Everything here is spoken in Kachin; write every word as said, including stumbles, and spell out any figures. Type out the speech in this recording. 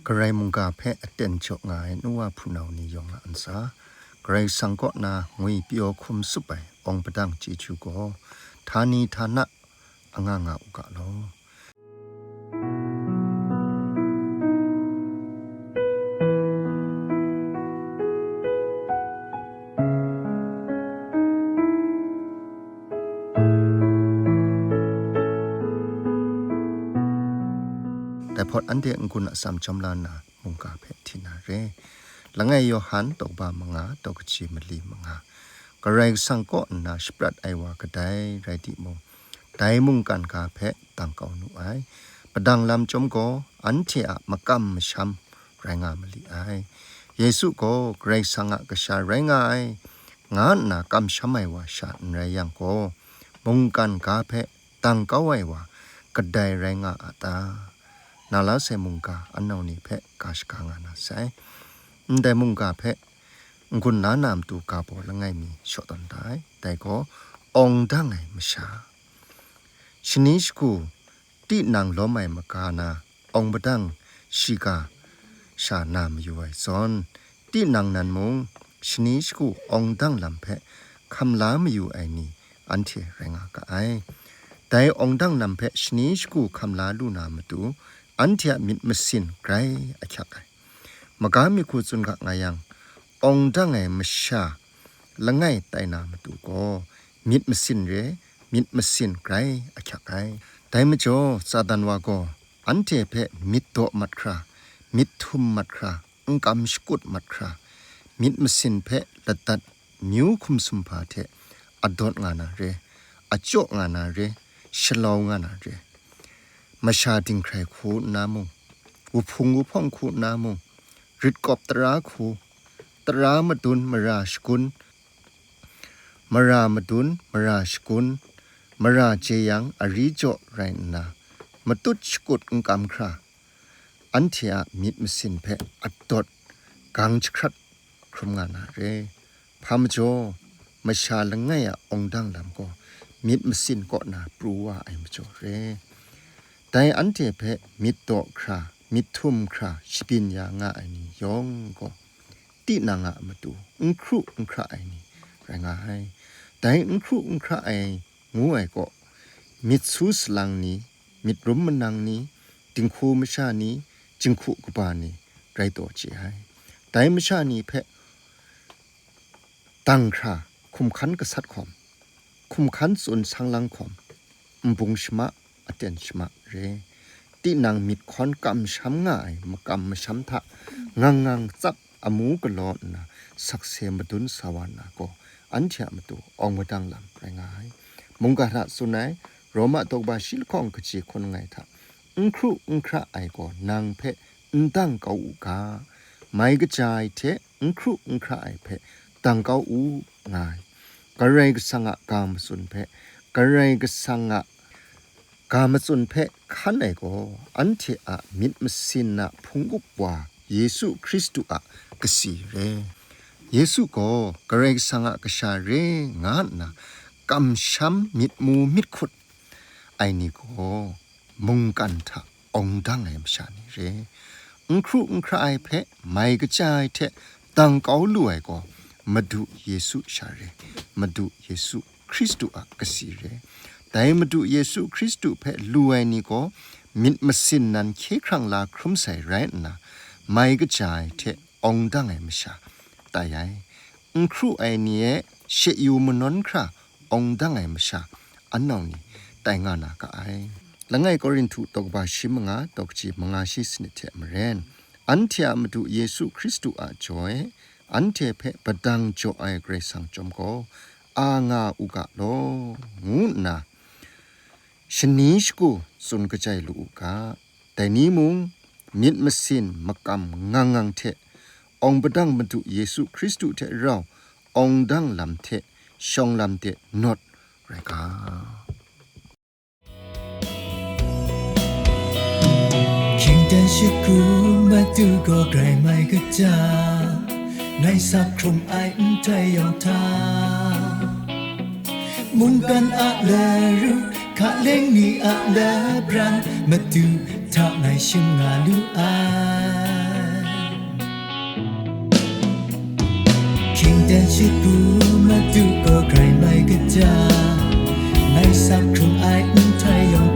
Karai mungga hpe aten jaw nga ai nu wa hpunau ni yawng a ntsa, Karai Kasang kaw na ngwi pyaw hkum tsup ai awng padang chyeju gaw, htani htana anga nga u ga law. Dai hpawt anhte n-gun atsam chyawm la nna, mungga hpe hti na re. Langai Yawhan tawkba manga, tawkaji mali manga. Karai Kasang kaw nna shaprat ai wa kadai rai timung, dai mungkan ga hpe dang kau nu ai. Padang lam chyawm gaw, anhte a makam masham rai nga mali ai. Yesu gaw Karai Kasang a Kasha rai nga ai, nga nna kamsham ai wa sha n rai yang gaw, mungkan ga hpe dang kau ai wa kadai rai nga a ta? Na la sai mungga anau ni hpe ga shaga nga na sai. Ndai mungga hpe n-gun la na matu ga baw langai mi shaw tawn da ai. Dai gaw, awng dang ai masha. Shani shagu tinang lawm ai maga na, awng padang shiga sha na mayu ai zawn, tinang nan mung shani shagu awng dang lam hpe hkam la mayu ai ni anhte rai nga ga ai. Dai awng dang lam hpe shani shagu hkam la lu na matu, anhte a myit masin grai ahkyak ai. Maga mi hku tsun ga nga yang, awng dang ai masha langai tai na matu gaw, myit masin re, myit masin grai ahkyak ai. Dai majaw, Satan wa gaw anhte hpe myit daw mat hkra, myit htum mat hkra, n kam shakut mat hkra, myit masin hpe ladat myu hkum sumhpa hte adawt nga na re, achyaw nga na re, shalau nga na re. Masha dinghkrai hku nna mung, wuhpung wuhpawng hku nna mung, ritkawp tara hku, tara madun mara shagun, mara madun mara shagun, mara jeyang ari jaw rai nna, matut shakut n kam hkra, anhte a myit masin hpe adawt gang jahkrat hkrum nga na re. Hpa majaw, masha langai a awng dang lam gaw myit masin kaw na pru wa ai majaw re. Dai anhte hpe myit daw hkra, myit htum hkra shabyin ya nga ai ni yawng gaw, tinang a matu n hkru n hkra ai ni rai nga ai. Dai n hkru n hkra ai ngu ai gaw, myit su salang ni, myit rum manang ni, dinghku masha ni, jinghku kaba ni rai taw chye ai. Dai masha ni hpe dang hkra hkumhkan gasat hkawm, hkumhkan tsun sang lang hkawm, nbung shama, aten shama re. Tinang myit hkawn kamsham nga ai makam masham hta ngang ngang tsap amu galaw nna sakse madun sa wa na gaw, anhte a matu awng madang lam rai nga ai. Mungga hta tsun ai, Roma tawkba shi lahkawng kaji hkun langai hta, n hkru n hkra ai gaw nang hpe n dang kau u ga, mai kaja ai hte n hkru n hkra ai hpe dang kau u, nga ai. Karai Kasang a ga matsun hpe, Karai Kasang a ga matsun hpe hkan ai gaw, anhte a myit masin a hpung up wa Yesu Hkristu a kasi re. Yesu gaw Karai Kasang a Kasha re nga nna kamsham myit mu myit hkut ai ni gaw, mungkan hta awng dang ai masha ni re. N hkru n hkra ai hpe mai kaja ai hte dang kau lu ai gaw, Madu Yesu sha re, Madu Yesu Hkristu a kasi re. Dai Madu Yesu Hkristu hpe lu ai ni gaw, myit masin nan hkye hkrang la hkrum sai rai nna, mai kaja ai hte awng dang ai masha tai ai. N hkru ai ni e shek yu manawn hkra awng dang ai masha anau ni tai nga na ga ai. Langai Korinhtu tawkba shi manga, tawkaji manga shi sanit hte maren, anhte a Madu Yesu Hkristu a jaw e, anhte hpe padang jaw ai Karai Kasang chyawm gaw, a nga u ga law, ngu nna shani shagu tsun kajai lu u ga. Dai ni mung, myit masin makam ngang ngang hte, awng padang Madu Yesu Hkristu hte rau, awng dang lam hte, shawng lam de nawt rai ga. Shingtan shagu matu gaw grai mai kaja, ngai sap hkrum ai ndai yawng hta. Mungkan a laru, hkaleng ni a labran, matu hta ngai shim nga lu ai. Hkying ten shit pru Madu gaw grai mai kaja, ngai sak hkrung ai nhtoi yawng